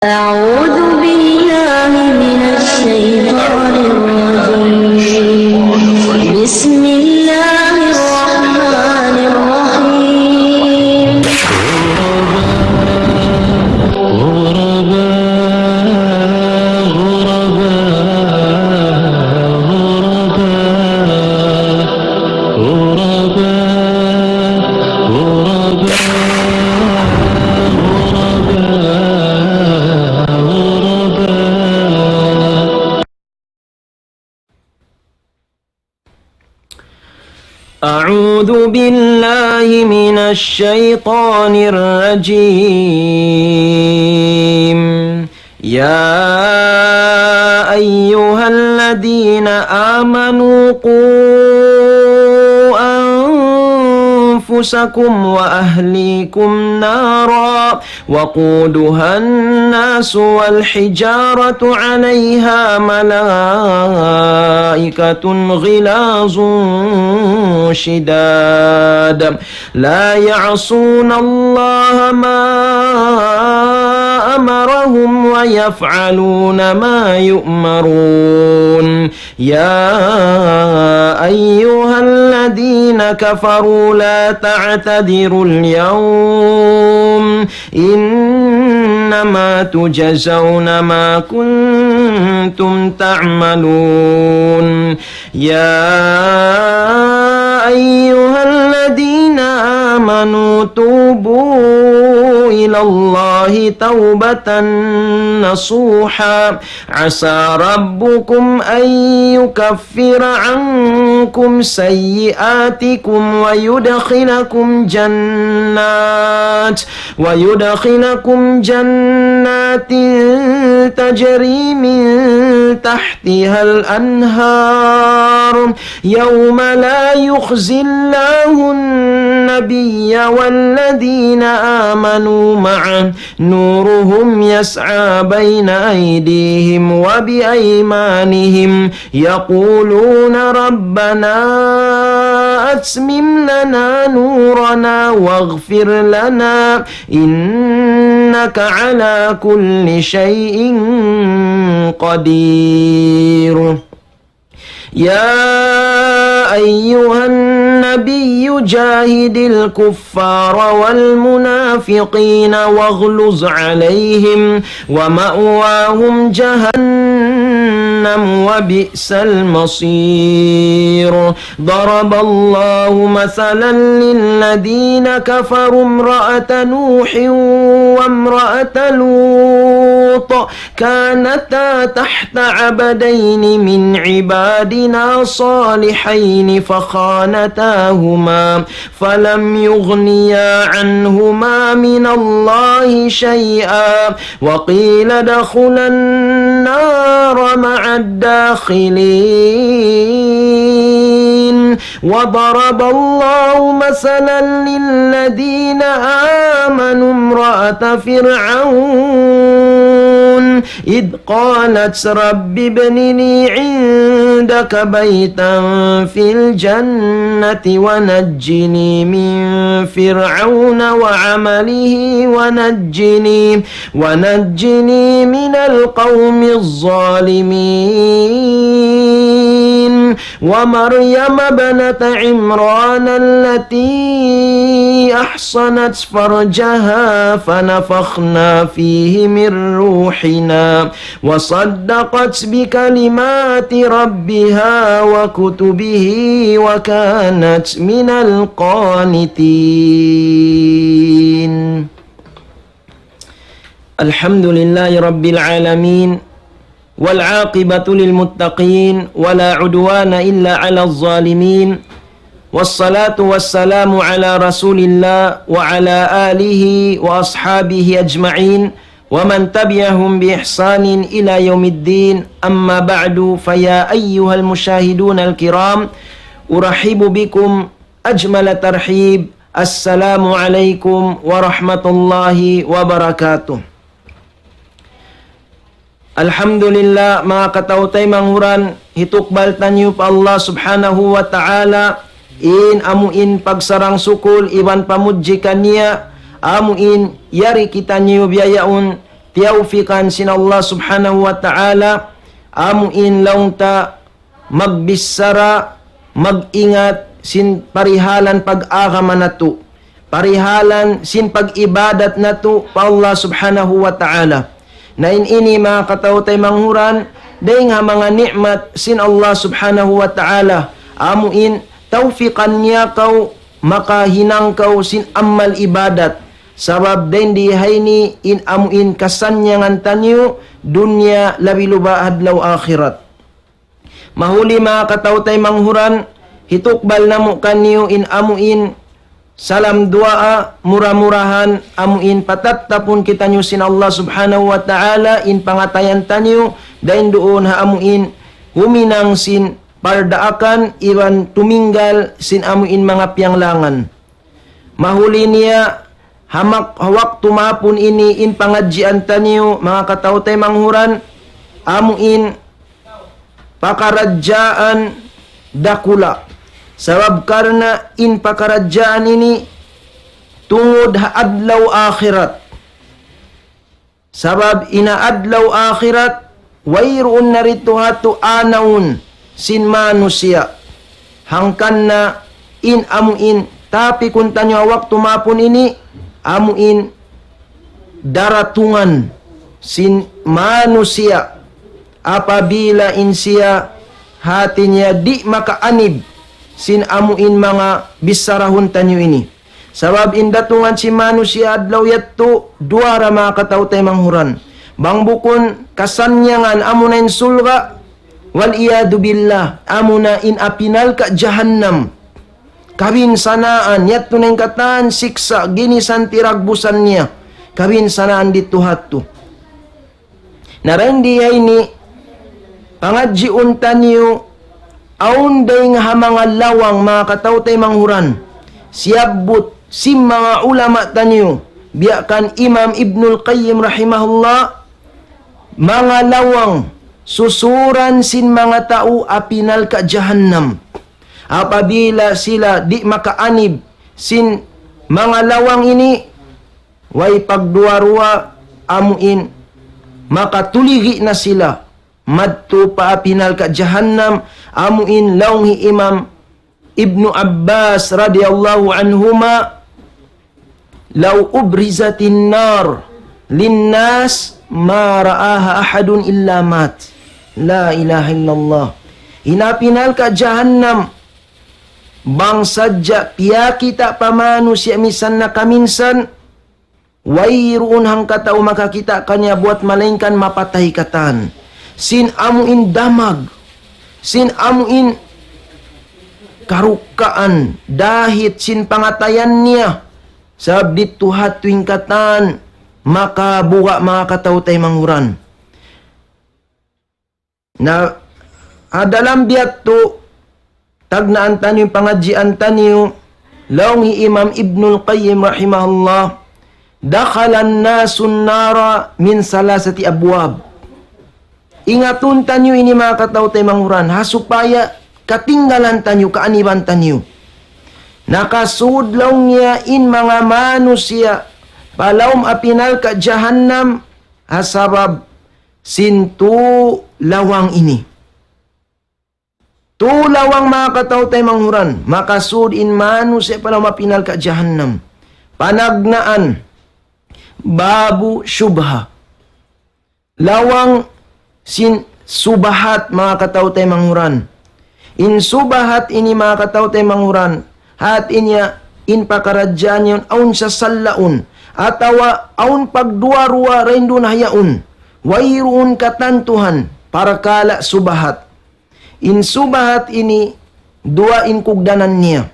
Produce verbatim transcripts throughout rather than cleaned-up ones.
أعوذ بالله من الشيطان الرجيم. بسم الله الرحمن الرحيم. أعوذ بالله من الشيطان الرجيم. يا أيها الذين آمنوا قوا أنفسكم وأهليكم نارا وقودها الناس والحجارة عليها ملائكة غلاظ شداد لا يعصون الله ما أمرهم ويفعلون ما يؤمرون. يا أيها الذين كفروا لا تعتذروا اليوم إنما تجزون ما كنتم تعملون. يا أيها الذين آمنوا توبوا إلى الله توبة نصوحا عسى ربكم أن يكفر عنكم سيئاتكم ويدخلكم جنات ويدخلكم جنات تجري من تحتها الأنهار يوم لا يخزي الله النبي والذين آمنوا معه نورهم يسعى بين أيديهم وبأيمانهم يقولون ربنا أتمم لنا نورنا واغفر لنا إنك على كل شيء قدير. يا أيها النبي جاهد الكفار والمنافقين واغلظ عليهم ومأواهم جهنم وبئس المصير. ضرب الله مثلا للذين كفروا امرأة نوح وامرأة لوط كانتا تحت عبدين من عبادنا صالحين فخانتاهما فلم يغنيا عنهما من الله شيئا وقيل ادخلا النار مع الداخلين. وضرب الله مثلا للذين آمنوا امرأة فرعون إذ قالت رب ابن لي عندك بيتا في الجنة ونجني من فرعون وعمله ونجني ونجني من القوم الظالمين. ومريم ابنة عمران التي أحصنت فرجها فنفخنا فيه من روحنا وصدقت بكلمات ربها وكتبه وكانت من القانتين. الحمد لله رب العالمين، والعاقبة للمتقين، ولا عدوان إلا على الظالمين، والصلاة والسلام على رسول الله وعلى آله وأصحابه أجمعين، ومن تبعهم بإحسان إلى يوم الدين. أما بعد، فيا أيها المشاهدون الكرام، أرحب بكم أجمل ترحيب. السلام عليكم ورحمة الله وبركاته. Alhamdulillah, manga kataw-taymanghuran, hitukbal taniyu pa Allah Subhanahu wa Ta'ala, in amu in pagsarang-sukul iban pamudji kaniya, amu in yari kitaniyu biya' yaun tiyawfikan sin Allah Subhanahu wa Ta'ala, amu in laung ta magbichara, mag-ingat sin parihalan pag-agama natu', parihalan sin pag-ibadat natu' pa Allah Subhanahu wa Ta'ala. Na in ini manga kataw-taymanghuran, dayng ha manga ni'mat sin Allah Subhanahu wa Ta'ala, amu in tawfikan niya kaw makahinang kaw sin amal ibadat. Sabab dayng di ha ini in amu in kasannyangan taniyu dunya labi luba adlaw akhirat. Mahuli manga kataw-taymanghuran, hitukbal namu' kaniyu in amu in salam duwaa, mura-murahan amu in patattapun kitaniyu sin Allah Subhanahu wa Ta'ala in pangatayan taniyu, dayng duun ha amu in huminang sin pardaakan iban tuminggal sin amu in manga piyanglangan. Mahuli niya, ha mak-, ha waktu mahapun ini in pangadjian taniyu, manga kataw-taymanghuran, amu in pakaradjaan dakula'. Sabab karna' in pakaradjaan ini tungud ha adlaw akhirat. Sabab in ha adlaw akhirat, wayruun na ditu hatu anawun sin manusiya'. Hangkan na in amu in tapikun taniyu ha waktu mahapun ini, amu in daratungan sin manusiya'. Apabila in siya hati niya di' makaanib sin amu in manga bicharahun taniyu ini. Sabab in datungan sin manusiya' adlaw yadtu, duwa ra manga kataw-taymanghuran. Bang bukun kasannyangan amuna in surga', wal iyadhu billah, amuna in api narka' jahannam. Kabinsanaan, yadtu na in katan siksa', ginisan tiragbusan niya. Kabinsanaan didtu hatu. Na dayng di ha ini, pangadjiun taniyu, awn dayng ha manga lawang manga kataw-taymanghuran. Siyabbut sin manga ulama taniyu, biya' kan Imam Ibnul Qayyim rahimahullah, manga lawang susuran sin manga tau api narka' jahannam. Apabila sila di' makaanib sin manga lawang ini, way pagduwa-ruwa amu in makatuligi' na sila madtu pa api narka' jahannam, amu in laung hi Imam Ibnu Abbas radiyallahu anhuma, "Law ubrizatin nar linnas ma ra'aha ahadun illa mat." La ilaha illallah. In api narka' jahannam, bang sadja piyakita' pa manusiya' misan na kaminsan, wayruun hangkatau makakita' kaniya buwat malaingkan mapatay katan. Sin amu in damag, sin amu in karukkaan, dahit sin pangatayan niya. Sabab didtu hatu in katan makabuga' manga kataw-taymanghuran. Na, ha dalam biya' tu, tagnaan taniyu in pangadjian taniyu, laung hi Imam Ibnul Qayyim rahimahullah, "Dakhala an-nasu an-nara min salasati abwab." Ingatun taniyu ini manga kataw-taymanghuran, ha supaya katinggalan taniyu, kaaniban taniyu. Nakasud laung niya in manga manusiya' pa lawm api narka' jahannam, ha sabab sin tu lawang ini. Tu lawang manga kataw-taymanghuran, makasud in manusiya' pa lawm api narka' jahannam. Panagnaan, babu shubha. Lawang sin subahat manga kataw-taymanghuran. In subahat ini manga kataw-taymanghuran, hati niya in pakaradjaan yaun awn sasallaun, atawa awn pagduwa-ruwa dayn duun ha yaun, wayruun katantuhan, parakala' subahat. In subahat ini duwa in kugdanan niya.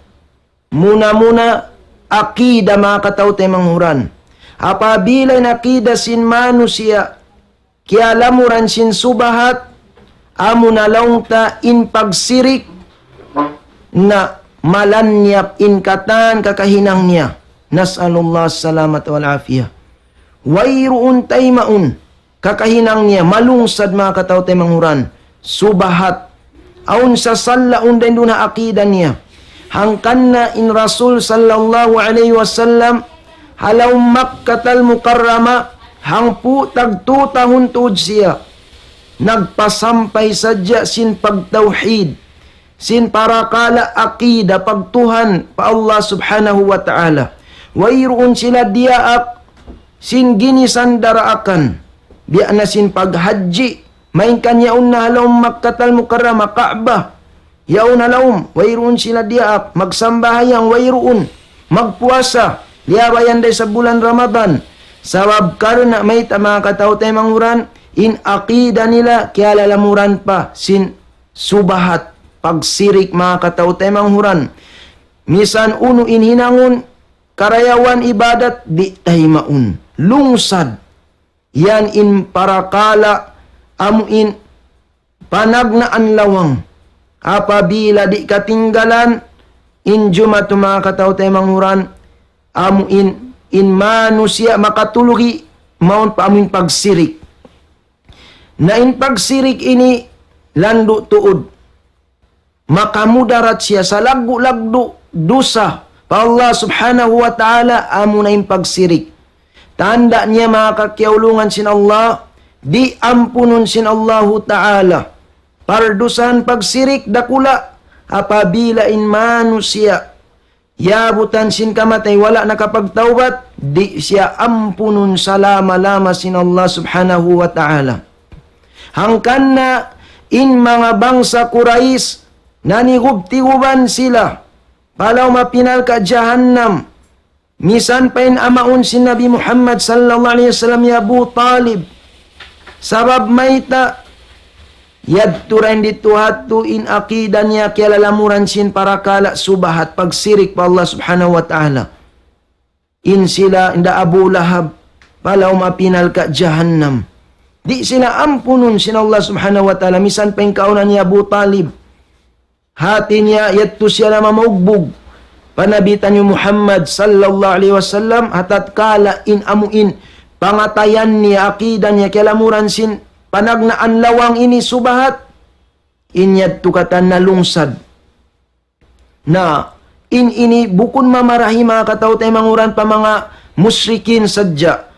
Muna-muna, akida manga kataw-taymanghuran. Apabila in akida sin manusiya' kiyalamuran sin subahat, amuna laung ta in pagsirik, na malanyap in katan kakahinang niya. Nas'alullah as-salamata wal afiyah. Wayruun taymaun kakahinang niya, malungsad manga kataw-taymanghuran. Subahat. Awn sasallaun dayn duun ha akida niya. Hangkan na in Rasul sallallahu alayhi wasallam, ha lawm Makkatal Mukarrama, hangpu' tag tu tahun tuud siya nagpasampay sadja sin pagtawhid, sin parakala' aqida, pagtuhan pa Allah Subhanahu wa Ta'ala. Wayruun sila diyaak sin ginisan daraakan, biya' na sin paghajji, malayngkan yaun na ha lawm Makkatal Mukarramah, Ka'bah, yaun ha lawm, wayruun sila diyaak, magsambahayang, wayruun, magpuasa, liyabayan da isab bulan Ramadan. Sabab karna' mayta', manga kataw-taymanghuran, in aqida nila kiyalalamuran pa sin subahat, pagsirik, manga kataw-taymanghuran. Misan unu in hinangun, karayawan ibadat, di' taymaun. Lungsad. Yan in parakala' amu in panagnaan lawang. Apabila di' katinggalan, in jumatu, manga kataw-taymanghuran, amu in, in manusiya' makatulugi, mawn pa amu in pagsirik. Na in pagsirik ini landu' tuud. Makamudarat siya, salaggu'-laggu' dusa pa Allah Subhanahu wa Ta'ala, amu na in pagsirik. Tanda' niya, manga kakiyaulungan sin Allah, di' ampunun sin Allahu Ta'ala pardusahan pagsirik dakula', apabila in manusiya' yabutan sin kamatay wala' nakapagtawbat, di' siya ampunun salama-lama sin Allah Subhanahu wa Ta'ala. Hangkan na in manga bangsa Quraysh, nanigub-tiguban sila pa lawm api narka' jahannam. Misan pa in amaun sin Nabi Muhammad sallallahu alayhi wasallam, hi Abu Talib. Sabab mayta', yadtu dayn didtu hadtu in aqida niya kiyalalamuran sin parakala' subahat, pagsirik pa Allah Subhanahu wa Ta'ala. In sila, hinda Abu Lahab, pa lawm api narka' jahannam. Di' sila ampunun sin Allah Subhanahu wa Ta'ala, misan pa in kaawnan hi Abu Talib. Hati niya, yadtu siya na mamugbug pa Nabi taniyu Muhammad sallallahu alayhi wasallam, ha tatkala in amu in pangatayan niya, aqida niya, kiyalamuran sin panagnaan lawang ini subahat, in yadtu katan nalungsad. Na, in ini bukun mamarahi, manga kataw-taymanghuran, pa manga mushrikin sadja.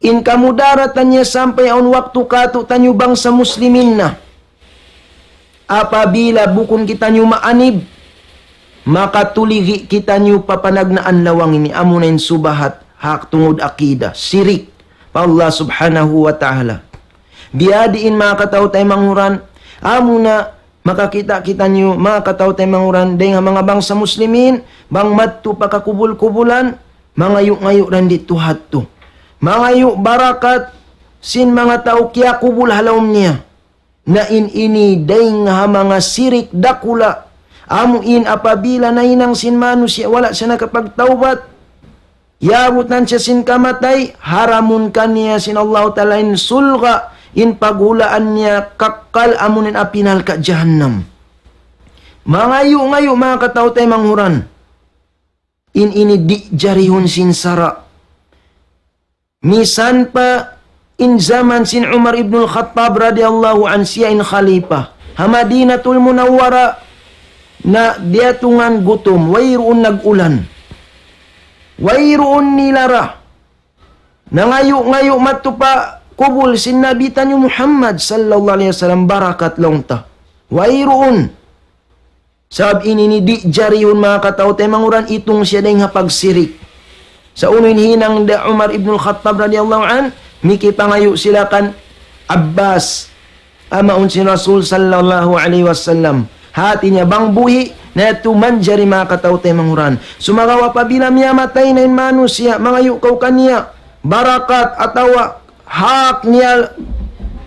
In kamudaratan niya sampay awn waktu kātu'niyu bangsa muslimin na. Apabila bukun kitaniyu maanib, makatuligi kitaniyu pa panagnaan lawang ini, amu na in subahat, hak tungud aqida, sirik pa Allah Subhanahu wa Ta'ala. Biyadiin, manga kataw-taymanghuran, amu na makakita' kitaniyu, manga kataw-taymanghuran, dayn ha manga bangsa muslimin, bang madtu pa kakubul-kubulan, mangayu'-ngayu' dayn didtu hadtu. Mangayu' barakat sin manga tau kiyakubul ha lawm niya. Na in ini dayn ha manga sirik dakula'. Amu in apabila nahinang sin manusiya' wala' siya nakapagtawbat, yabutan siya sin kamatay, haramun kaniya sin Allahu Ta'ala in surga', in paghulaan niya kakkal amu in api narka' jahannam. Mangayu'-ngayu', manga kataw-taymanghuran. In ini di' jarihun sin sara'. Misan pa in jaman sin Umar ibnul Khattab radiyallahu anhu, siya in khalifa. Ha Madinatul Munawwara na diyatungan gutum, wayruun nag-ulan. Wayruun nilara. Nangayu'-ngayu' madtu pa kubul sin Nabi taniyu Muhammad sallallahu alayhi wasallam, barakat laung ta. Wayruun. Sabab in ini di' jarihun, manga kataw-taymanghuran, itung siya dayn ha pagsirik. Sa' unu in hinang da Umar ibnul Khattab radiyallahu anhu, mikipangayu' sila kan Abbas, amaun sin Rasul sallallahu alayhi wasallam. Hati niya bang buhi' na yadtu manjari, manga kataw-taymanghuran. Sumagawa' apabila miyamatay na in manusiya', mangayu' kaw kaniya barakat atawa hak niya,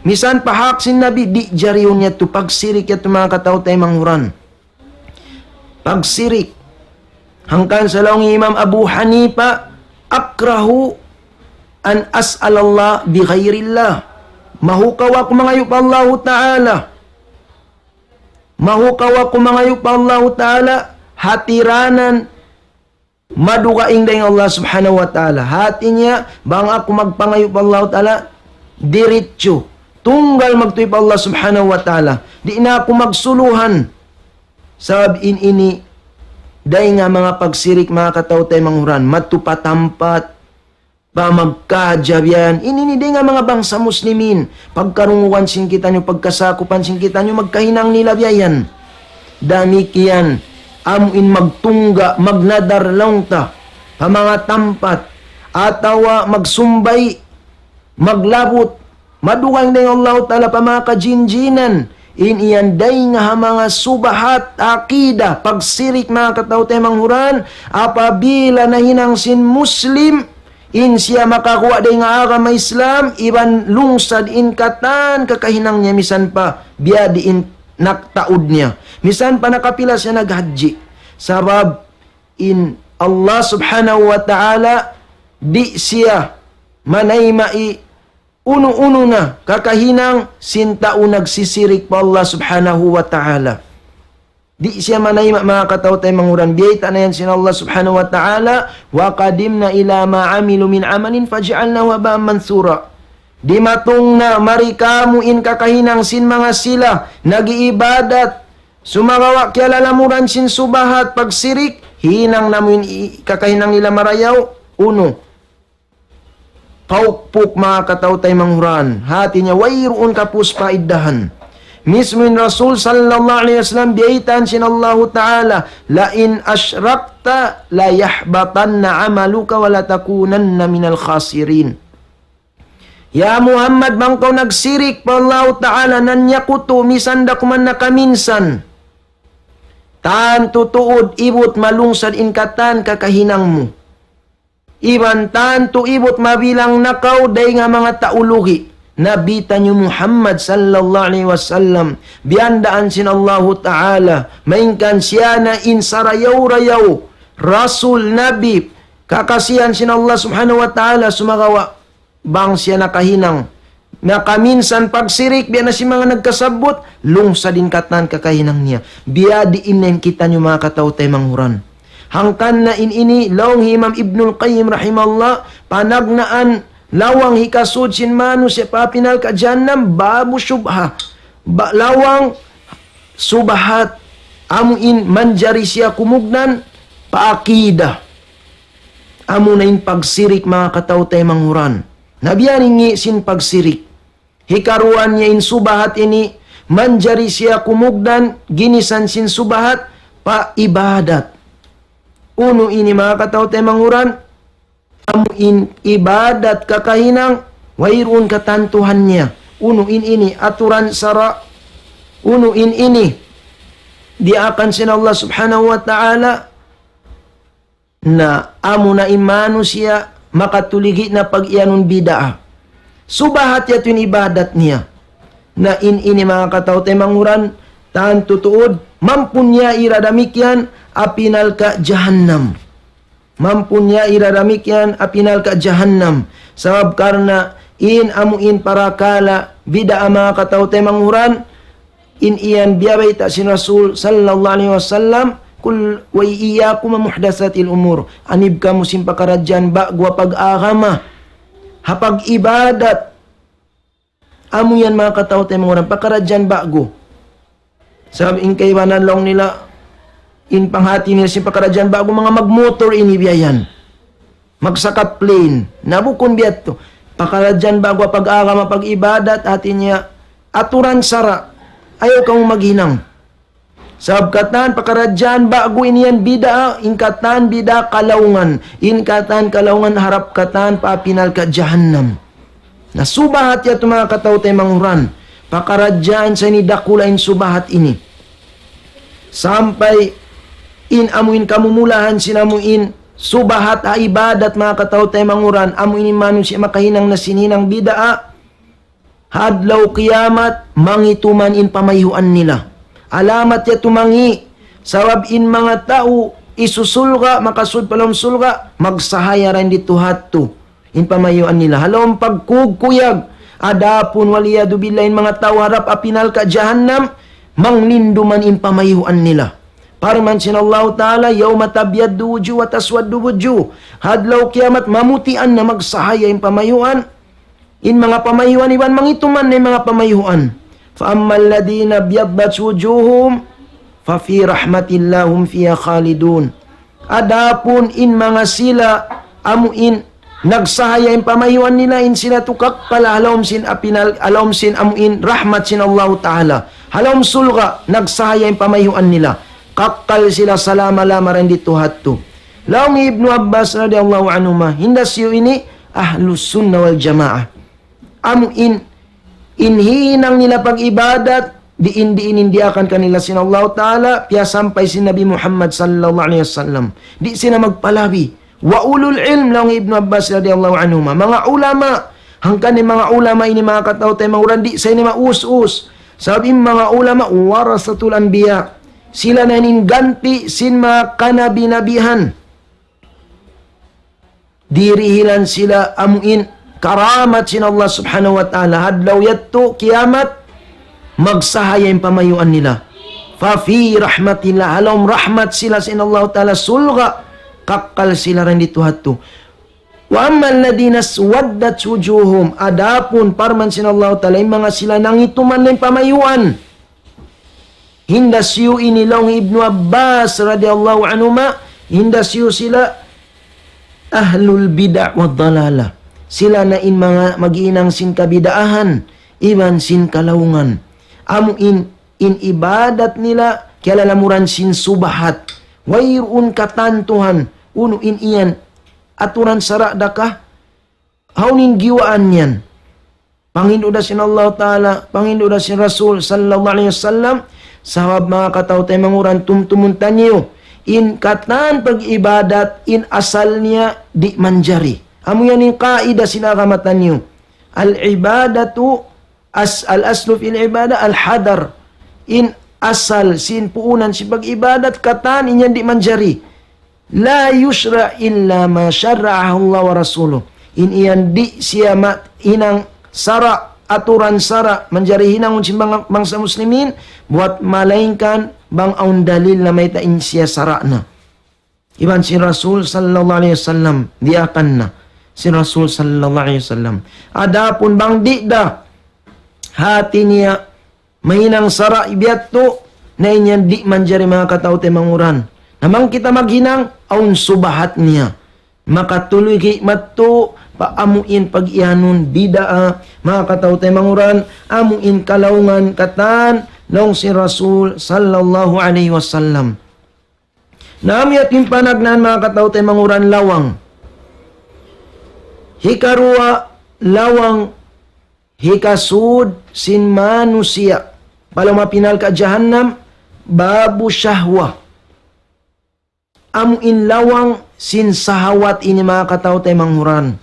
misan pa hak sin Nabi, di' jarihun yadtu, pagsirik yadtu, manga kataw-taymanghuran. Pagsirik. Hangkan sa laung hi Imam Abu Hanifa, أكره أن أسأل الله بغير الله. Mahukaw aku mangayu' pa Allahu Ta'ala. Mahukaw aku mangayu' pa Allahu Ta'ala, hatiranan madugaing dayn Allah Subhanahu wa Ta'ala. Hati niya, bang aku magpangayu' pa Allah Ta'ala, diritsu. Tunggal magtuy pa Allah Subhanahu wa Ta'ala. Di' na aku magsuluhan. Sabab in ini, dayn ha manga pagsirik, manga kataw-taymanghuran, madtu pa tampat, pa magkajabian. Ini ini dayn ha manga bangsa Muslimin. Pagkarungugan sin kitaniyu, pagkasakupan sin kitaniyu, magkahinang nila biya' yan. Damikkiyan, amu in magtungga', magnadar laung ta, pa manga tampat, atawa magsumbay, maglabut, madugang dayn ha Allahu Ta'ala pa manga kajinjinan, in yan dayn ha manga subahat, akida, pagsirik, manga kataw-taymanghuran. Apabila nahinang sin Muslim, in siya makaguwa' dayn ha agama Islam, iban lungsad in katan kakahinang niya, misan pa biya' diin nagtaud niya, misan pa nakapila siya naghajji. Sabab in Allah Subhanahu wa Ta'ala, di' siya manayma' unu-unu na kakahinang sin tau nagsisirik pa Allah Subhanahu wa Ta'ala. Di' siya manayma', manga kataw-taymanghuran. Biyayta' na yan sin Allah Subhanahu wa Ta'ala, وقدمنا إلى ما عملوا من عمل فجعلناه هباء منثورا. Dimatung na mari kamu' in kakahinang sin manga sila nag-iibadat, sumagawa' kiyalalamuran sin subahat, pagsirik, hinang namu' in i-, kakahinang nila marayaw, unu, paukpuk, manga kataw-taymanghuran. Hati niya, wayruun kapus paiddahan. Mismu in Rasul sallallahu alayhi wasallam biyaytaan sin Allahu Ta'ala, لئن أشركت ليحبطن عملك ولتكونن من الخاسرين. Ya Muhammad, bang kaw nagsirik pa Allahu Ta'ala, nanyakutu, misan da kuman nakaminsan, tantu tuud ibut malungsad in katan kakahinang mu. Iban tantu ibut mabilang na kaw dayn ha manga tau lugi'. Nabi taniyu Muhammad sallallahu alayhi wasallam, biyandaan sin Allahu Ta'ala, malayngkan siya na in sarayaw-rayaw Rasul, Nabi, kakasihan sin Allah Subhanahu wa Ta'ala, sumagawa' bang siya nakahinang, nakaminsan pagsirik, biya' na sin manga nagkasabbut, lungsad in katan kakahinang niya. Biya' diin na in kitaniyu, manga kataw-taymanghuran. Hangkan na in ini, laung hi Imam Ibnul Qayyim rahimahullah, panagnaan lawang hikasud sin manusiya' pa api narka' jahannam, باب الشبهة. Ba-, lawang subahat, amu in manjari siya kumugdan pa akida. Amu na in pagsirik, manga kataw-taymanghuran. Na biya' ini in sin pagsirik. Hikaruwa niya, in subahat ini, manjari siya kumugdan, ginisan sin subahat, pa ibadat. Unu ini, manga kataw-taymanghuran? Amu in ibadat kakahinang, wayruun katantuhan niya. Unu in ini, aturan sara'. Unu in ini, diyaakan sin Allah Subhanahu wa Ta'ala. Na amu na in manusiya' makatuligi na pag-iyanun bid'ah. Subahat yadtu in ibadat niya. Na in ini, manga kataw-taymanghuran, tantu tuud, mampu niya ira damikkiyan api narka' jahannam. Mampu niya ira damikkiyan api narka' jahannam. Sabab karna' in amu in parakala' bid'ah, manga kataw-taymanghuran, in yan biyabayta' sin Rasul sallallahu alayhi wasallam, قل وإياكم ومحدثات الأمور. Anib kamu sin pakaradjaan ba'gu ha pag-agama, ha pag-ibadat. Amu yan, manga kataw-taymanghuran, pakaradjaan ba'gu. Sabab in kaibanan laung nila, in panghati nila sin pakaradjaan ba'gu, manga magmotor ini biya' yan. Magsakat plane. Na bukun biya' yadtu. Pakaradjaan ba'gu ha pag-agama, pag-ibadat, hati niya, aturan sara'. Ayaw kamu maghinang. Sabab katan pakaradjaan ba'gu ini yan bid'ah, in katan bid'ah kalaungan. In katan kalaungan harap katan pa api narka' jahannam. Na subahat yadtu, manga kataw-taymanghuran. Pakaradjaan sa ini dakula' in subahat ini. Sampay in amu in kamumulahan sin amu in subahat ha ibadat, manga kataw-taymanghuran, amu in manusiya' makahinang na sin hinang bid'ah, ha adlaw kiyamat, mangi' tuman in pamayhuan nila. Alamat yadtu mangi', sabab in manga tau hisusulga', makasud pa lawm sulga', magsahaya ra in didtu hadtu in pamayhuan nila. Ha lawm pagkugkuyag, adapun wal iyadhu billah in manga tau harap api narka' jahannam, manglindu man in pamayhuan nila. Parman sin Allahu Ta'ala, يوم تبيض وجوه وتسود وجوه. Ha adlaw kiyamat, mamutian na, magsahaya in pamayhuan, in manga pamayhuan iban mangi' tuman na in manga pamayhuan. فأما الذين ابيضت وجوههم ففي رحمة الله هم فيها خالدون. Adapun in manga sila amu in Nagsahaya in pamayhuan nila, in sila tu kakkal ha lawm sin api nal-, ha lawm sin amuin rahmat sin Allahu Ta'ala. Ha lawm surga', nagsahaya in pamayhuan nila. Kakkal sila salama-lama dayn ditu ha yadtu. Laung Ibnu Abbas radiyallahu anhuma, hinda siyu ini ahlus sunnah wal jamaah. Amuin, in hinang nila pag-ibadat, diin-diin in diyaak kanila sin Allahu Ta'ala, piyasampay sin Nabi Muhammad sallallahu alayhi wasallam. Di' sila magpalabi. Wa ulul ilm, laung Ibnu Abbas radiyallahu anhuma. Manga ulama, hangkan in manga ulama ini manga kataw-taymanghuran, di' sa ini maus-us. Sabab in manga ulama, warasatul anbiya. Sila na in ganti sin manga kanabi-nabihan. Dirihilan sila amuin karamat sin Allah subhanahu wa ta'ala. Ha adlaw yadtu kiyamat, magsahaya in pamayhuan nila. Fa fi rahmatillah, ha lawm rahmat sila sin Allah ta'ala, surga', kakkal sila dayn ditu ha yadtu. Wa ammal ladhina iswaddat wujuhuhum, adapun parman sin Allah ta'ala, in manga sila nangituman na in pamayhuan. Hinda siyu ini, laung Ibnu Abbas radiyallahu anhuma, hinda siyu sila ahlul bid'ah wad dalalah. Sila na in manga maghinang sin kabidaahan, iban sin kalaungan. Amuin, in ibadat nila, kiyalalamuran sin subahat. Wayruun katantuhan, unu in yan, aturan sara' da ka, hawnu in giyawaan yan. Panghindu' da sin Allah Ta'ala, panghindu' da sin Rasul sallallahu alayhi wasallam, sabab manga kataw-taymanghuran tumtumun taniyu, in katan pag-ibadat, in asal niya di' manjari. Amu yan in kaida sin agama taniyu. Al-ibadatu, as-, al-aslu fil ibadah al-hadar. In asal sin puunan sin pag-ibadat, katan in yan di' manjari. La yushra' illa ma shara'ahu Allah wa rasuluh. In yan di' siya mahinang sara', aturan sara', manjari hinangun sin bang-, bangsa muslimin, buat malaingkan bang awn dalil na mayta' in siya sara' na. Iban sin Rasul sallallahu alayhi wasallam, diyaak na sin Rasul sallallahu alayhi wasallam. Adapun bang di' da hati niya mahinang sara' biya' yadtu, na in yan di' manjari manga kataw-taymanghuran. Na bang kita maghinang, awn subahat niya. Makatuluy ki madtu pa amuin pag-iyanun bid'ah, manga kataw-taymanghuran, amuin kalaungan katan, laung sin Rasul sallallahu alayhi wasallam. Na amu yadtu in panagnaan manga kataw-taymanghuran lawang. Hikaruwa lawang hikasud sin manusiya' pa lawm api narka' jahannam, babu shahwah. Amu in lawang sin sahawat ini manga kataw-taymanghuran.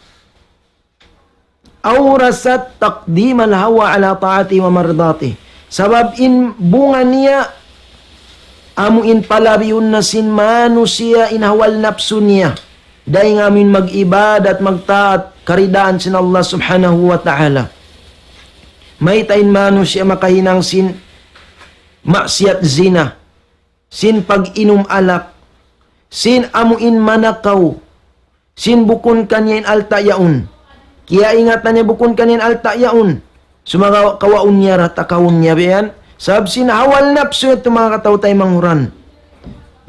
Awrasat taqdimal hawa ala ta'ati wa mardati. Sabab in bunga niya, amu in palabiun na sin manusiya' in hawa napsu niya. Dayn ha amu in mag-ibadat, magtaat, karidaan sin Allah subhanahu wa ta'ala. Mayta' in manusiya' makahinang sin maksiyat zina, sin pag-inum alak, sin amu in manakaw, sin bukun kaniya in alta' yaun. Kiyaingatan niya bukun kaniya in alta' yaun. Sumagawa' kawaun niya ra, takawun niya biya' yan. Sabab sin hawa napsu yadtu manga kataw-taymanghuran.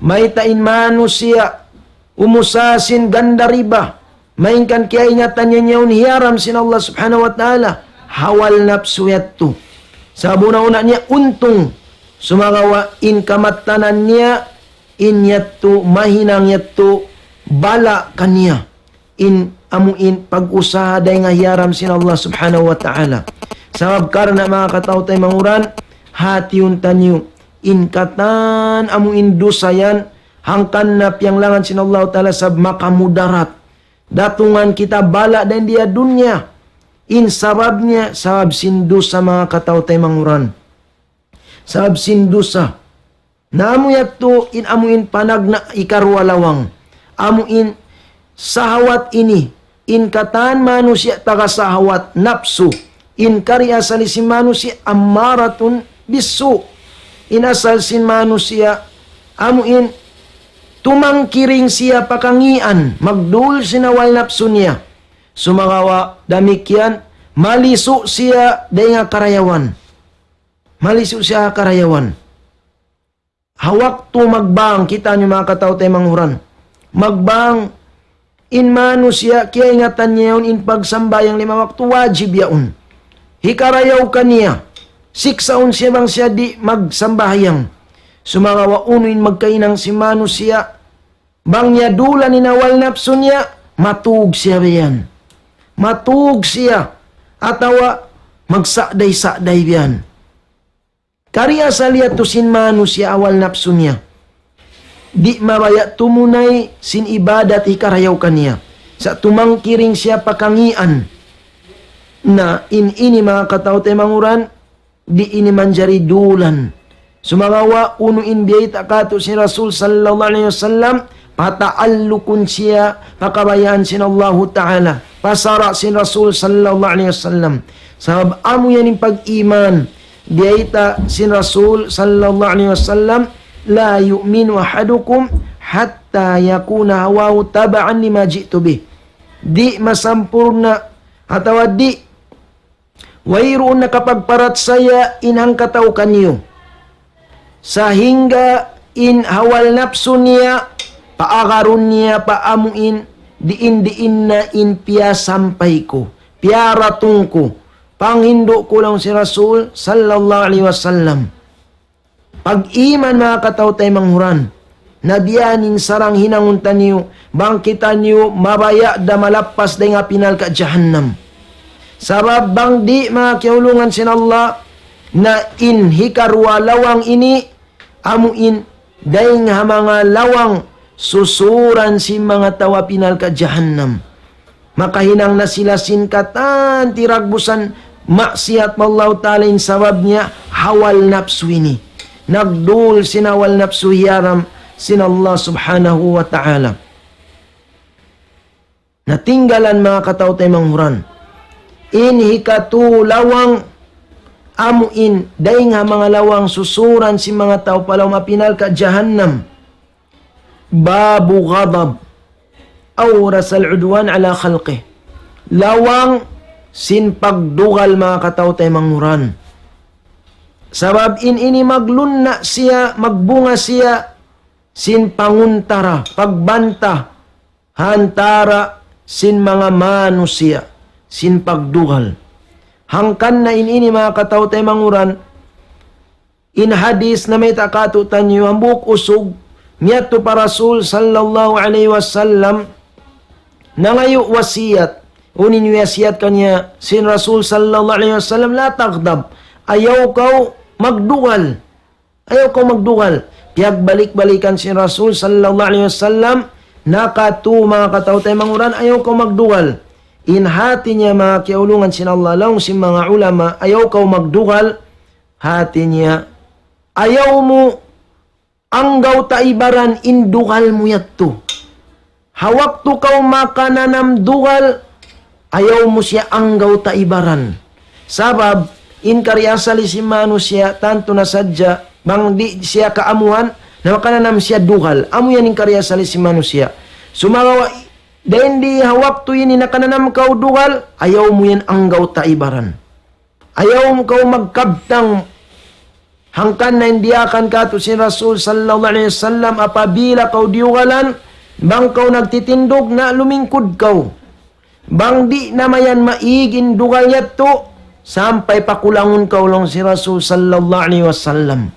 Mayta' in manusiya' umusaha sin ganda riba. Malayngkan kiyaingatan niya yaun hiyaram sin Allah subhanahu wa ta'ala. Hawa napsu yadtu. Sabab unu-unu niya untung. Sumagawa' in kamattanan niya in yadtu, mahinang yadtu, bala' kaniya. In amu in pag-usaha dayn ha hiyaram sin Allah subhanahu wa ta'ala. Sabab karna' manga kataw-taymanghuran, hatihun taniyu, in katan amu in dusa yan, hangkan na piyanglangan sin Allah ta'ala sabab makamudarat. Datungan kita bala' dayn di ha dunya. In sabab niya, sabab sin dusa manga kataw-taymanghuran. Sabab sin dusa. Na amu yadtu in amu in panagna' hikaruwa lawang. Amu in sahawat ini, in katan manusiya' taga sahawat, napsu. In kari asal sin manusiya' ammaratun bissu'. In asal sin manusiya', amu in tumangkiring siya pa kangīan, magdul sin hawa napsu niya. Sumagawa' damikkiyan, malisu' siya dayn ha karayawan. Malisu' siya ha karayawan. Ha waktu magbang, kita' niyu manga kataw-taymanghuran. Magbang, in manusiya' kiyaingatan niya yaun in pagsambahayang lima waktu, wajib yaun. Hikarayaw kaniya, siksaun siya bang siya di' magsambahayang. Sumagawa' unu in magkahinang sin manusiya', bang niya dulan in awal napsu niya, matug siya biyan. Matug siya, atawa magsa'day-sa'day biyan. Kari asal yadtu sin manusiya' awal napsu niya. Di' mabaya' tumunay sin ibadat hikarayaw kaniya. Sa' tumangkiring siya pa kangīan. Na in ini manga kataw-taymanghuran, di' ini manjari dulan. Sumagawa' unu in biyayta' katu' sin Rasul sallallahu alayhi wasallam, pataallukun siya pa kabayaan sin Allahu Ta'ala, pa sara' sin Rasul sallallahu alayhi wasallam. Sabab amu yan in pag-iman, biyayta' sin Rasul sallallahu alayhi wasallam, لا يؤمن أحدكم حتى يكون هواه تبعا لما جئت به. Di' masampurna' atawa di' wayruun nakapagparachaya in hangkatau kaniyu. Sahingga in hawal napsu niya, paagarun niya pa amuin diin-diin na in piyasampay ku, piyaratung ku, panghindu' ku laung sin Rasul sallallahu alayhi wasallam. Pag-iman manga kataw-taymanghuran, na biya' ini in sarang hinangun taniyu, bang kitaniyu mabaya' da malappas dayn ha api narka' jahannam. Sabab bang di' manga kiyaulungan sin Allah, na in hikaruwa lawang ini, amuin dayn ha manga lawang susuran sin manga tau api narka' jahannam. Makahinang na sila sin katan tiragbusan maksiat pa Allahu Ta'ala in sabab niya hawal napsu ini. Nagdul sin hawal napsu hiyaram sin Allah Subhanahu wa Ta'ala. Natinggalan manga kataw-taymanghuran. In hikatu lawang amuin dayn ha manga lawang susuran sin manga tau pa lawm api narka' jahannam. باب غضب أورث العدوان على خلقه. Lawang sin pagdugal manga kataw-taymanghuran. Sabab in ini maglunna' siya, magbunga siya sin panguntara, pagbanta, ha antara' sin manga manusiya', sin pagdugal. Hangkan na in ini manga kataw-taymanghuran, in hadis namayta' katu'taniyu, hambuuk usug, miyadtu pa Rasul sallallahu alayhi wasallam, nangayu' wasiyat, unu in wiyasiyat kaniya sin Rasul sallallahu alayhi wasallam, لا تغضب, ayaw kaw magdugal, ayaw kaw magdugal. Piyagbalik-balikan sin Rasul sallallahu alayhi wasallam, nakatu manga kataw-taymanghuran, ayaw kaw magdugal. In hati niya manga kiyaulungan sin Allah, laung sin manga ulama, ayaw kaw magdugal, hati niya, ayaw mu anggawta' ibaran in dugal mu yadtu. Ha waktu kaw makananam dugal, ayaw mu siya anggawta' ibaran. Sabab, in kari asali sin manusiya', tantu na sadja, bang di' siya kaamuhan, na makananam siya dugal. Amu yan in kari asali sin manusiya'. Sumagawa', dayn di ha waktu ini nakananam kaw dugal, ayaw mu yan anggawta' ibaran. Ayaw mu kaw magkabtang. Hangkan na in diyaak katu' sin Rasul sallallahu alayhi wasallam, apabila kaw diyugalan, bang kaw nagtitindug na lumingkud kaw. Bang di' na mayan maig in dugal yadtu, sampay pakulangun kaw laung sin Rasul sallallahu alayhi wasallam.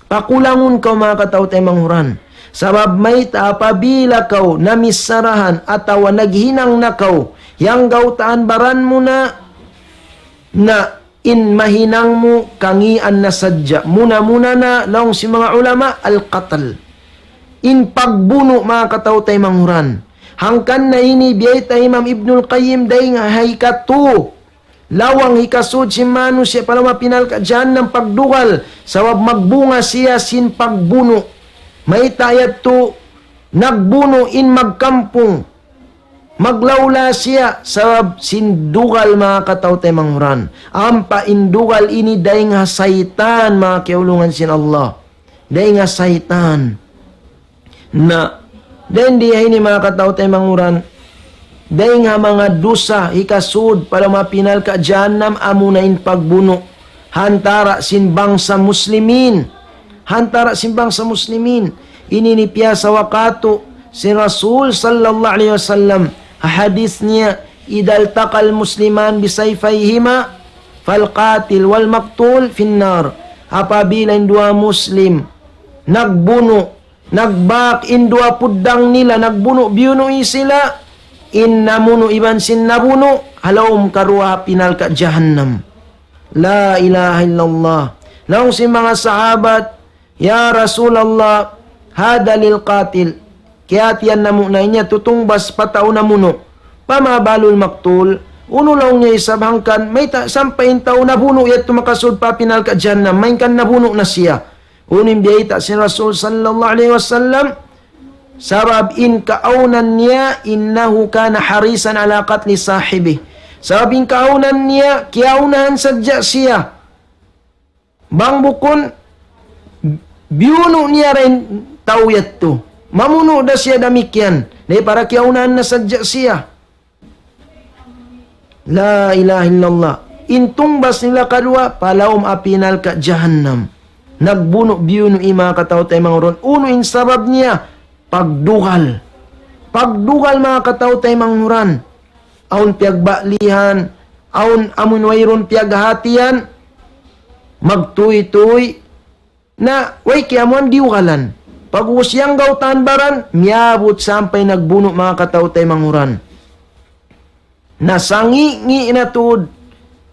Pakulangun kaw manga kataw-taymanghuran. Sabab mayta' apabila kaw namisarahan atawa naghinang na kaw, yan gawtaan baran mu na, na in mahinang mu kangīan na sadja. Muna-muna na laung sin manga ulama, al-qatl. In pagbunu' manga kataw-taymanghuran. Hangkan na ini biyayta' Imam Ibnul Qayyim dayn ha hikatu lawang hikasud sin manusiya' pa lawm api narka' jahannam pagdugal, sabab magbunga siya sin pagbunu'. Mayta' yadtu nagbunu' in magkampung, maglawla siya, sabab sin dugal manga kataw-taymanghuran. Ampa in dugal ini dayn ha saytan manga kiyaulungan sin Allah. Dayn ha saytan. Na, dayn di ha ini manga kataw-taymanghuran, dayn ha manga dusa hikasud pa lawm api narka' jahannam amuna in pagbunu' ha antara' sin bangsa muslimin. Ha antara' sin bangsa muslimin. Ini in piyasawa katu' sin Rasul sallallahu alayhi wasallam, ha hadith niya, إذا التقى المسلمان بسيفيهما فالقاتل والمقتول في النار. Apabila in duwa Muslim nagbunu', nagbak in duwa puddang nila, nagbunu', biyunu' sila, in namunu' iban sin nabunu', ha lawm karuwa api narka' jahannam. La ilaha illallah. Laung sin manga sahabat, "Ya Rasulullah, هذا للقاتل." Kiyahatihan namu' na in yadtu tungbas pa tau namunu'. "فما بال المقتول؟" Unu laung niya isab hangkan, mayta' sampay in tau nabunu' yadtu makasud pa api narka' jahannam, malayngkan nabunu' na siya. Unu in biyayta' sin Rasul sallallahu alayhi wasallam, sabab in kaawnan niya, إنه كان حريصا على قتل صاحبه. Sabab in kaawnan niya, kiyaunahan sadja siya. Bang bukun, biyunu' niya ra in tau yadtu. Mamunu' da siya damikkiyan. Dayng para kiyaunahan na sadja siya. La ilaha illallah. In tungbas nila karuwa, pa lawm api narka' jahannam. Nagbunu', biyunu' in manga kataw-taymanghuran. Unu in sabab niya? Pagdugal. Pagdugal, manga kataw-taymanghuran. Awn piyagbalihan, awn amun wayruun piyaghatihan, magtūy-tūy, na way kiyamuan diyugalan. Pag'ubus yan gawtaan baran, miyabut sampay nagbunu', manga kataw-taymanghuran. Na sangi'-ngi' na tuud,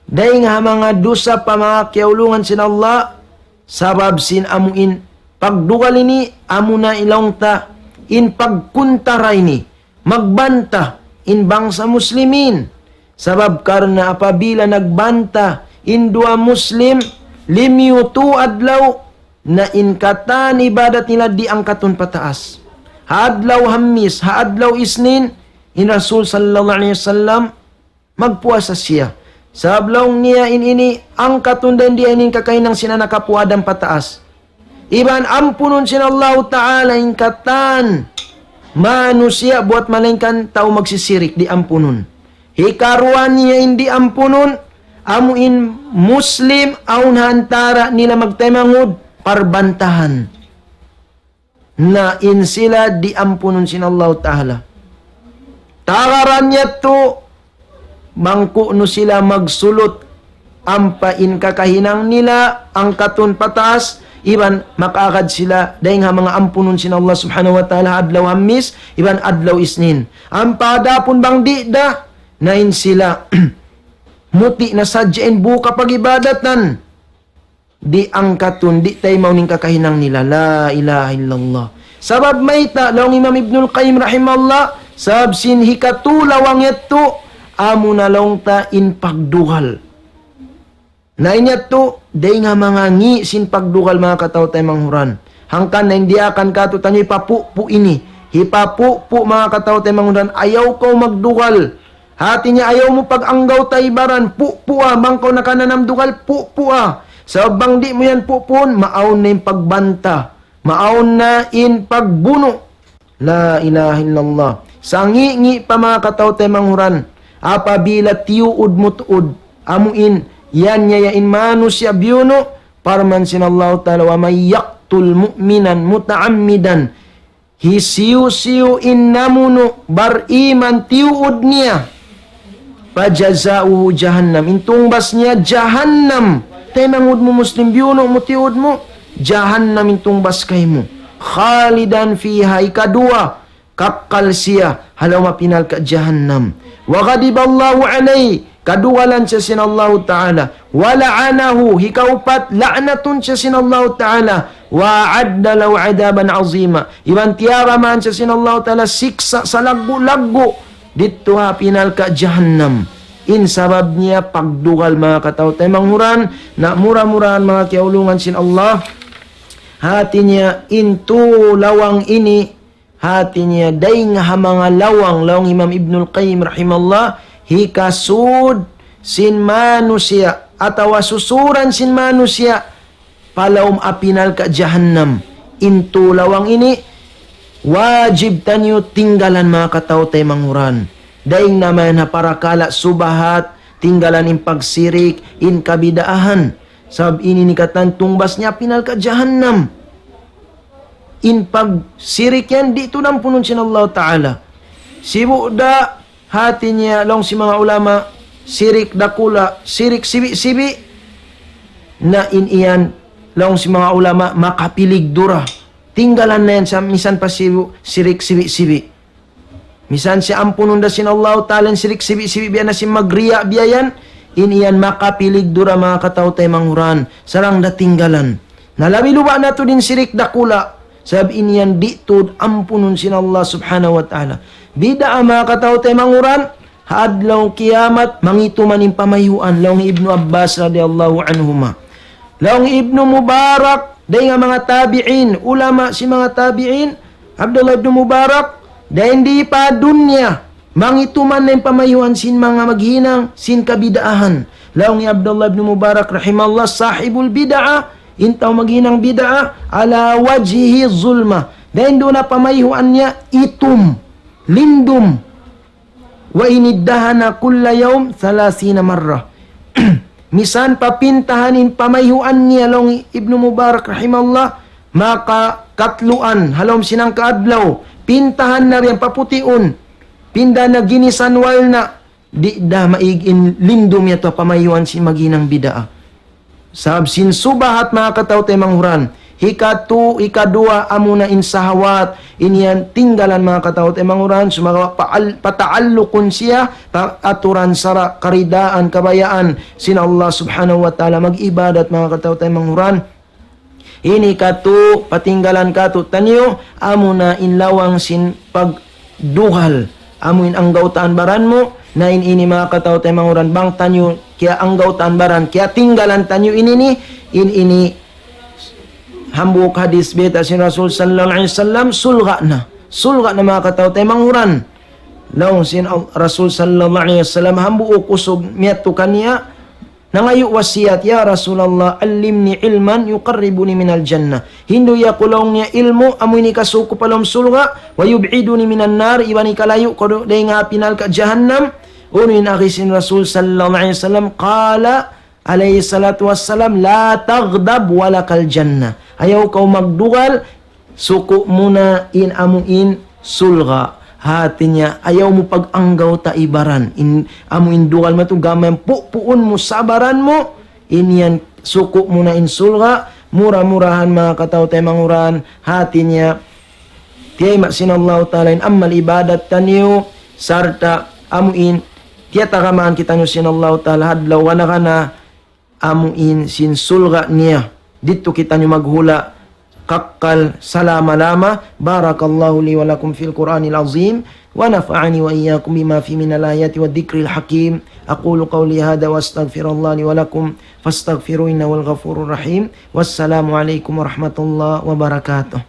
dayng ha manga dusa pa manga kiyaulungan sin Allah, sabab sin amu in pagdugal ini, amuna in laung ta, in pagkuntara ini, magbanta in bangsa Muslimin. Sabab karna' apabila nagbanta in duwa Muslim, limiyu tū adlaw, na in katan ibadat nila di' angkatun pataas. Ha adlaw Hammis, ha adlaw Isnin, in Rasul sallallahu alayhi wasallam, magpuasa siya. Sabab laung niya in ini, angkatun dayn di in kakahinang sin anak apu' Adam pataas. Iban ampunun sin Allahu Ta'ala in katan manusiya' buwat malaingkan tau magsisirik, di' ampunun. Hikaruwa niya in di' ampunun, amu in Muslim awn ha antara' nila magtaymanghud, parbantahan. Na in sila di' ampunun sin Allahu Ta'ala. Tagaran yadtu, bang ku'nu sila magsulut, ampa in kakahinang nila angkatun pataas, iban makaagad sila dayng ha manga ampunun sin Allah Subhanahu wa Ta'ala ha adlaw Hammis, iban adlaw Isnin. Ampa adapun bang di' da, na in sila muti' na sadja in buka pag-ibadatan. Di' angkatun, di' taymaun in kakahinang nila. La ilaha illallah. Sabab mayta', laung Imam Ibnul Qayyim rahimahullah, sabab sin hikatū lawang yadtu, amuna laung ta in pagdugal. Na in yadtu, dayng ha manga ngi' sin pagdugal, manga kataw-taymanghuran. Hangkan na in diyaakan kātu'niyu hipapupu' ini. Hipapupu', manga kataw-taymanghuran, ayaw kaw magdugal. Hati niya ayaw mu pag-anggawta' ibaran, pupua, bang kaw nakananam dugal, pupua. Sabab bang di' mu yan pupuun, maawn na in pagbanta, maawn na in pagbunu'. La ilaha illallah. Sangi'-ngi' pa manga kataw-taymanghuran, apabila tiyuud mu tuud, amu in, yan niya in manusiya' biyunu', parman sin Allahu Ta'ala, ومن يقتل مؤمنا متعمدا. Hisiyu-siyu in namunu' bariman tiyuud niya, فجزاؤه جهنم. In tungbas niya jahannam. Taymanghud mu Muslim, biyunu' mu, tiyuud mu, jahannam in tungbas kaymu. خالدا فيها, hikaduwa, kakkal siya ha lawm api narka' jahannam. وغضب الله عليه, kadugalan siya sin Allahu Ta'ala. ولعنه, hikaupat, la'natun siya sin Allahu Ta'ala. وأعد له عذابا عظيما. Iban tiyaraman siya sin Allahu Ta'ala siksa' salaggu'-laggu' didtu ha api narka' jahannam. In sabab niya pagdugal, manga kataw-taymanghuran, na mura-murahan manga kiyaulungan sin Allah. Hati niya in tū lawang ini, hati niya, dayng ha manga lawang, laung Imam Ibnul Qayyim rahimahullah, hikasud sin manusiya', atawa susuran sin manusiya', pa lawm api narka' jahannam. In tū lawang ini, wajib taniyu tinggalan, manga kataw-taymanghuran. Dayng na mayan ha parakala' subahat, tinggalan in pagsirik, in kabidaahan. Sabab ini in katan tungbas niya api narka' jahannam. in pagsirik yan, di' tuud ampunun sin Allah Ta'ala. Sibu' da hati niya, laung sin manga ulama, sirik dakula', sirik sibi'-sibi', na in yan, laung sin manga ulama, makapiligdura. Tinggalan na yan sa misan pa sibu', sirik sibi'-sibi'. Misan siya ampunun da sin Allah Ta'ala in sirik sibi'-sibi' biya' na sin magriya' biya' yan, in yan makapiligdura manga kataw-taymanghuran, sarang da tinggalan. Na labi luba' na tuud in sirik dakula', sabab in yan di' tuud ampunun sin Allah Subhanahu wa Ta'ala. Bid'a manga kataw-taymanghuran, ha adlaw kiyamat, mangituman in pamayhuan, laung Ibnu Abbas radiyallahu anhuma. Laung Ibnu Mubarak, dayn ha manga tabi'in, ulama sin manga tabi'in, Abdullah ibnu Mubarak, dayn di pa dunya, mangituman na in pamayhuan sin manga maghinang sin kabid'ahan. Laung hi Abdullah ibnu Mubarak rahimahullah, sahibul bid'ah, in tau maghinang bid'ah, ala wajhihi zulma. Dayn duun na pamayhuan niya itum, lindum. Wa in iddahana kulla yawm thalathina marrah. Misan pa pintahan in pamayhuan niya, laung Ibnu Mubarak rahimahullah, maka katluan, ha lawm sin hangka adlaw, pintahan na biya' yan, paputiun, pinda na ginisan walna, di' da maig in lindum yadtu ha pamayhuan sin maghinang bid'ah. Sabab sin subahat manga kataw-taymanghuran. Hikatu, hikaduwa amuna in sahawat. In yan tinggalan manga kataw-taymanghuran. Sumagawa' paal-, pataallukun siya, pa aturan sara', karidaan, kabayaan sin Allah Subhanahu wa Ta'ala. Mag-ibadat manga kataw-taymanghuran. Ini katu', patinggalan katu'taniyu, amuna in lawang sin pagdugal. Amu in anggawtaan baran mu, na in ini manga kataw-taymanghuran bang taniyu, kiyaanggawtaan baran, kiyatinggalan taniyu ini ni, in ini hambuuk hadis bayta' sin Rasul sallallahu alayhi wasallam, sulga' na. Sulga' na manga kataw-taymanghuran. Laung sin Al-, Rasul sallallahu alayhi wasallam, hambuuk usug miyadtu kaniya, nangayu' wasiyat, "Ya Rasulullah, allimni ilman yuqarribuni minal jannah." Hindu' aku laung niya ilmu', amu in hikasuku' pa lawm sulga', "wa yub'iduni minan nar," iban hikalayu' ku dayn ha api narka' jahannam. Unu in agi sin Rasul sallallahu alayhi wasallam, qala alayhi salatu wassalam, "La taghdab wa lakal jannah." Ayaw kaw magdugal, suku' mu na in amu in sulga'. Hati niya, ayaw mu pag-anggawta' baran. In amu in dugal matu gamay pupuun mu sabaran mu, in yan suku' mu na in sulga', mura-murahan manga kataw-taymanghuran, hati niya, tiyayma' sin Allah Ta'ala in amal ibadat taniyu, sarta' amu in, tiyatagamaan kitaniyu sin Allah Ta'ala, ha adlaw gana-gana, amu in sin sulga' niya. Didtu kitaniyu maghula', kakkal salama-lama. بارك الله لي ولكم في القرآن العظيم، ونفعني وإياكم بما فيه من الآيات والذكر الحكيم. أقول قولي هذا وأستغفر الله لي ولكم، فاستغفروه إنه هو الغفور الرحيم. والسلام عليكم ورحمة الله وبركاته.